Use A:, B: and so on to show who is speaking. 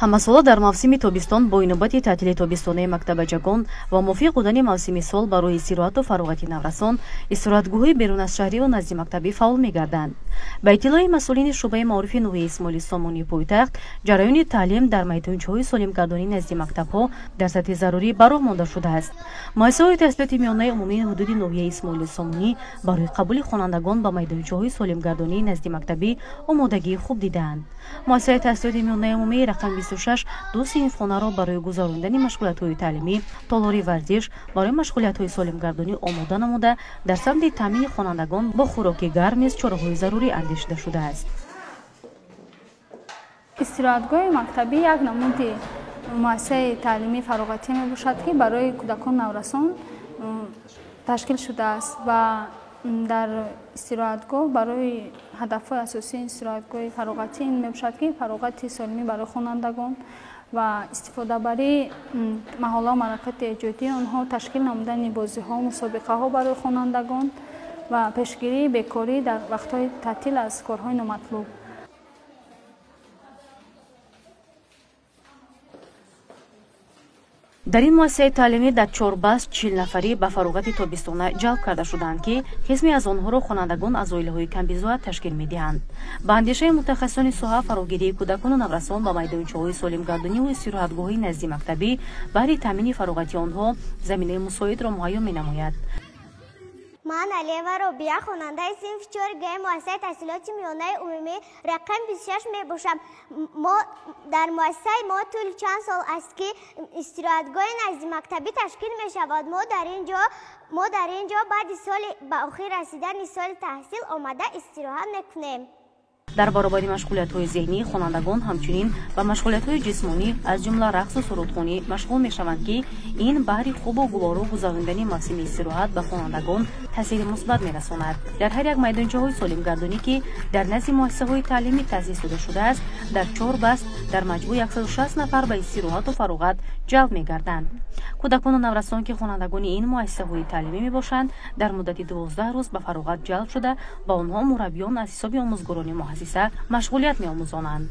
A: Ҳамасола дар мавсими тобистон бо инобати таътили тобистонаи мактабачагон ва мувофиқ будани мавсими сол барои истироҳату фароғати наврасон, истироҳатгоҳҳои берун аз шаҳриву назди мактабӣ фаъол мегарданд. Ба иттилои масъулини шӯъбаи маорифи ноҳияи Исмоили Сомонии пойтахт, ҷараёни таълим дар майдончаҳои солимгардонӣ назди мактабҳо дар сатҳи зарурӣ ба роҳ монда шудааст. Муассисаҳои таҳсилоти миёнаи умумии ҳудуди ноҳияи Исмоили Сомонӣ барои қабули хонандагон ба майдончаҳои солимгардонӣ назди мактабӣ омодагии хуб дидаанд. Муассисаи таҳсилоти миёнаи умумии рақами 26 ду синфхонаро барои гузаронидани машғулиятҳои таълимӣ, толори варзиш барои машғулиятҳои солимгардонӣ омода намуда, дар самти таъмини хонандагон бо хӯроки гарм низ чораҳои зарурӣ андешида шудааст.
B: Истироҳатгоҳи мактабӣ як намуди муассисаи таълимии фароғатӣ мебошад, ки барои кӯдакон наврасон ташкил шудааст ва дар истироҳатгоҳ барои ҳадафҳои асосии истироҳатгоҳи фароғатӣ ин мебошад, ки фароғати солимӣ барои хонандагон ва истифодабарии маҳаллаҳо, маракати эҷодии онҳо, ташкил намудани бозиҳо, мусобиқаҳо барои хонандагон ва пешгирии бекорӣ дар вақтҳои таътил аз корҳои номатлуб.
A: Дар ин муассисаи таълимӣ дар чорбаст 40 нафарӣ ба фароғати тобистона ҷалб карда шуданд, ки қисме аз онҳоро хонандагон аз оилаҳои камбизоат ташкил медиҳанд. Ба андешаи мутахассисони соҳа, фарогирии кӯдакону наврасон ба майдончаҳои солимгардониву истироҳатгоҳҳои назди мактабӣ баҳри таъмини фароғати онҳо заминаи мусоидро муҳайё менамояд.
C: Ман Алиева Робия, хонандаи синфи 4 Г муассисаи таҳсилоти миёнаи умумӣ рақами 26 мебошам. Мо дар муассисаи мо тӯли чанд сол аст, ки истироҳатгоҳи назди мактабӣ ташкил мешавад. Мо дар ин ҷо баъди соли ба охир расидани соли таҳсил омада истироҳат мекунем.
A: Дар баробари машғулиятҳои зеҳнӣ хонандагон ҳамчунин ба машғулиятҳои ҷисмонӣ, аз ҷумла рақсу сурудхонӣ машғул мешаванд, ки ин баҳри хубу гуворо гузаронидани мавсими истироҳат ба хонандагон таъсири мусбат мерасонад. Дар ҳар як майдончаҳои солимгардонӣ, ки дар назди муассисаҳои таълимӣ таъсис дода шудааст, дар чор баст дар маҷмӯъ 160 нафар ба истироҳату фароғат ҷалб мегарданд. Кӯдакону наврасон, ки хонандагони ин муассисаҳои таълимӣ мебошанд, дар муддати 12 рӯз ба фароғат ҷалб шуда, ба онҳо мураббиён аз ҳисоби омӯзгорони муассиса машғулият меомӯзонанд.